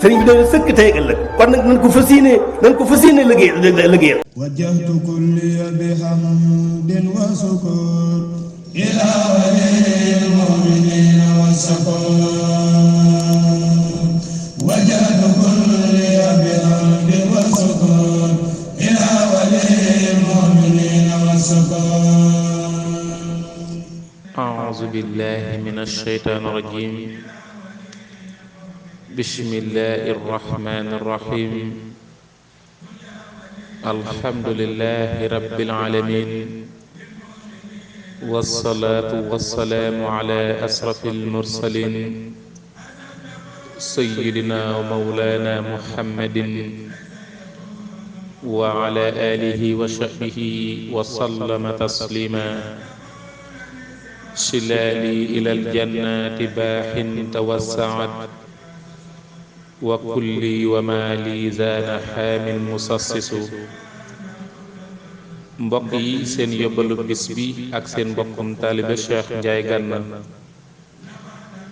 sëriñ bi doon sëkk tey ak ëllëg kon nag nañ ko fas yéene liggéeyal wajjahtu kulliya bihamdin wa sukur ila waliyil mu'minina wa sakur wajjahtu kulliya bihamdin wa sukur ila waliyil mu'minina wa sakur. أعوذ بالله من الشيطان الرجيم بسم الله الرحمن الرحيم الحمد لله رب العالمين والصلاة والسلام على أشرف المرسلين سيدنا ومولانا محمد وعلى آله وصحبه وسلم تسليما شلالي إلى الجنات باح توسعت وكلي ومالي زان حام مسسس mbokk yi seen yóbbalu bis bi ak seen mbokkum taalibe Cheikh Ndiaye Gana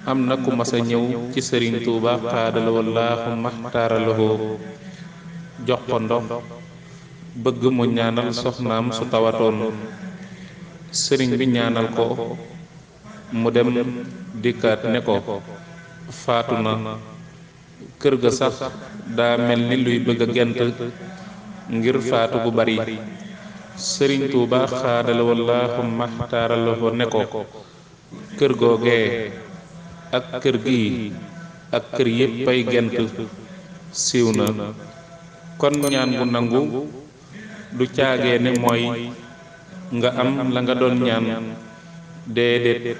am na ku mas a ñëw ci Sëriñ Tuuba xaadala wallaahu maxtaaralahoo jox ko ndox bëgg mu ñaanal soxnaam su tawatoon sëriñ bi ñaanal ko mu dem dikkaat ne ko faatu na kër ga sax daa mel ni luy bëgg a gent ngir faatu bu bari sëriñ Tuuba xaadala wallaahu maxtaaralahoo ne ko kër googee ak kër gi ak kër yépp ay gent siiw na kon ñaan bu nangu du caagee ne mooy nga am la nga doon ñaan déedéet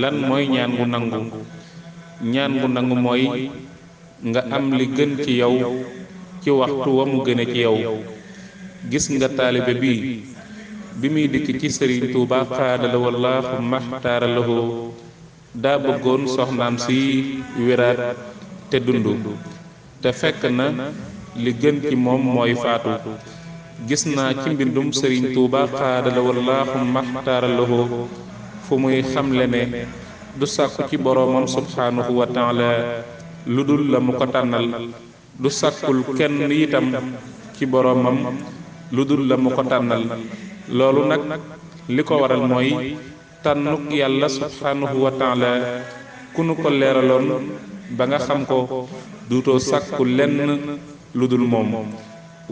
lan mooy ñaan gu nangu ñaan gu nangu mooy nga am li gën ci yow ci waxtu wa mu gëne ci yow gis nga taalibe bi muy dikk ci Sëriñ Tuuba xaadala wallaahu maxtaaralahu daa bëggoon soxnaam si wéraat te dund te fekk na li gën ci moom mooy faatu gis naa ci mbindum Sëriñ Tuuba xaadala wallaahu maxtaaralahu fu muy xamle ne du sàkku ci boroomam subhaanahu wa taala lu dul la mu ko tànnal du sàkkul kenn itam ci boroomam lu dul la mu ko tànnal loolu nag li ko waral mooy tànnuk yàlla subhaanahu wa taala ku nu ko leeraloon ba nga xam ko duutoo sàkku lenn lu dul moom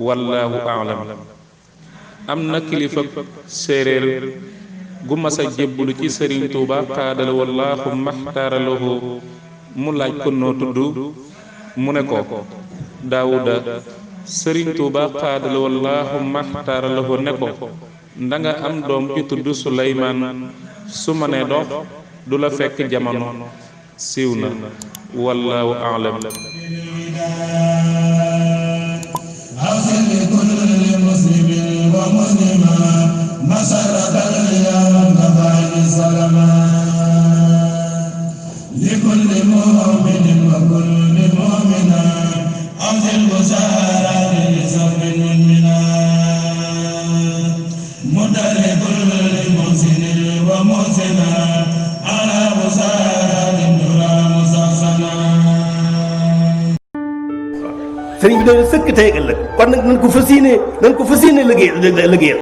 wallaahu aalam am na kilifa séeréer gu masa jébbulu ci Sëriñ Tuuba xaadala wallaahu maxtaaralahu mu laaj ko noo tudd mu ne ko Daawuda Sëriñ Tuuba xaadala wallaahu maxtaaralahu ne ko ndanga am doom ju tudd Suleymaan su ma nee dox du la fekk jamono siiw na wallaahu aalam مسرة اليوم كفاء سلما لكل مؤمن وكل مؤمنة أنزل بشارات لسوء منا مدى لكل محسن ومحسنة على بشارات نورا مسحسنا sëriñ bi doon sëkk tey ak ëllëg kon nag nañ ko fas yéene liggéeyal